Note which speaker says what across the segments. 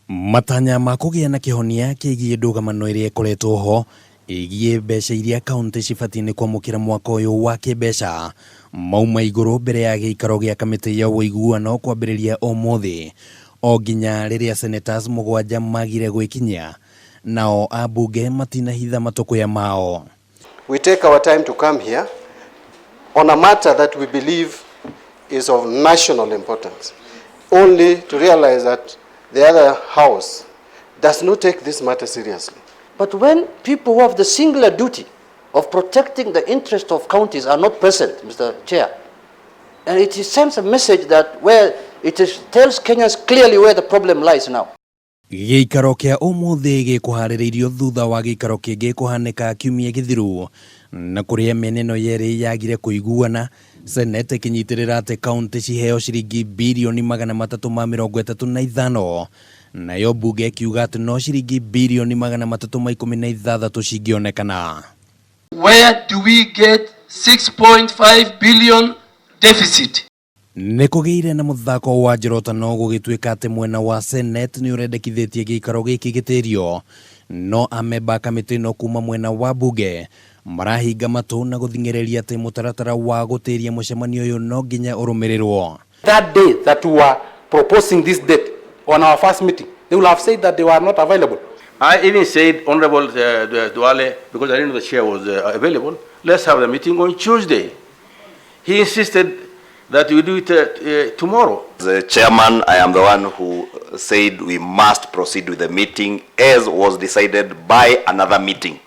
Speaker 1: Matanya ma kũgĩa na kĩhonia kĩgiĩ ndũgamano ĩrĩa ĩkoretwo ho ĩgiĩ mbeca iria kaunti cibatiĩ nĩ kwamũkĩra mwaka ũyũ wa kĩmbeca mauma igũrũ mbere ya gĩikaro gĩa kamĩtĩ ya ũiguano kwambĩrĩria ũmũthĩ o nginya rĩrĩa senators mũgwanja magire gwĩkinyia nao ambunge matinahitha matũkũya mao.
Speaker 2: We take our time to come here on a matter that we believe is of national importance, only to realize that the other house does not take this matter seriously.
Speaker 3: But when people who have the singular duty of protecting the interest of counties are not present, Mr. Chair, and it sends a message that where it is, tells Kenyans clearly where the problem lies now.
Speaker 1: Gĩikaro kĩa ũmũthĩ gĩkũharĩrĩirio thutha wa gĩikaro kĩngĩ kũhanĩka kiumia gĩthiru na kũrĩa mĩena ĩno yerĩ yagire kũiguana, Senate ĩkĩnyitĩrĩra atĩ kaunti ciheo ciringi birioni 335, nayo mbunge ĩkiuga atĩ no ciringi birioni 316 cingĩonekana.
Speaker 4: Where do we get 6.5 billion deficit?
Speaker 1: Nĩ kũgĩire na mũthako wa njorotano gũgĩtuĩka atĩ mwena wa Senate nĩ ũrendekithĩtie gĩikaro gĩkĩ gĩtĩrio, no amemba a kamĩtĩ ĩno kuma mwena wa mbunge marahinga matũ na gũthing'ĩrĩria atĩ mũtaratara wa gũtĩria mũcemanio ũyũ no nginya ũrũmĩrĩrwo.
Speaker 5: That day that we were proposing this date on our first meeting, they will have said that they were not available.
Speaker 6: I even said, Honorable Duale, because I didn't know the chair was available, let's have the meeting on Tuesday. He insisted that we do it tomorrow.
Speaker 7: The chairman, I am the one who said we must proceed with the meeting as was decided by another meeting.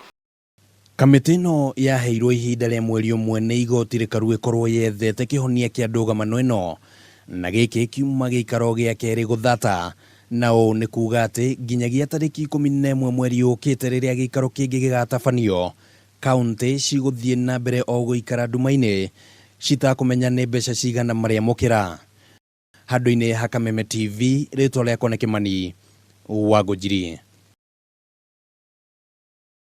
Speaker 1: Kamĩtĩ ĩno yaheirwo ihinda rĩa mweri ũmwe nĩ igoti rĩkaru ĩkorwo yethete kĩhonia kĩa ndũgamano ĩno, na gĩkĩ kiuma gĩikaro gĩa kerĩ gũthata, na ũũ nĩ kuga atĩ nginyagia tarĩki 11 mweri ũkĩte rĩrĩa gĩikaro kĩngĩ gĩgatabanio, kaunti cigũthiĩ na mbere o gũikara nduma-inĩ citakũmenya nĩ mbeca cigana marĩamũkĩra. Handũ-inĩ ha Kameme TV, rĩtwa rĩakwa nĩ Kĩmani wa Ngũnjiri.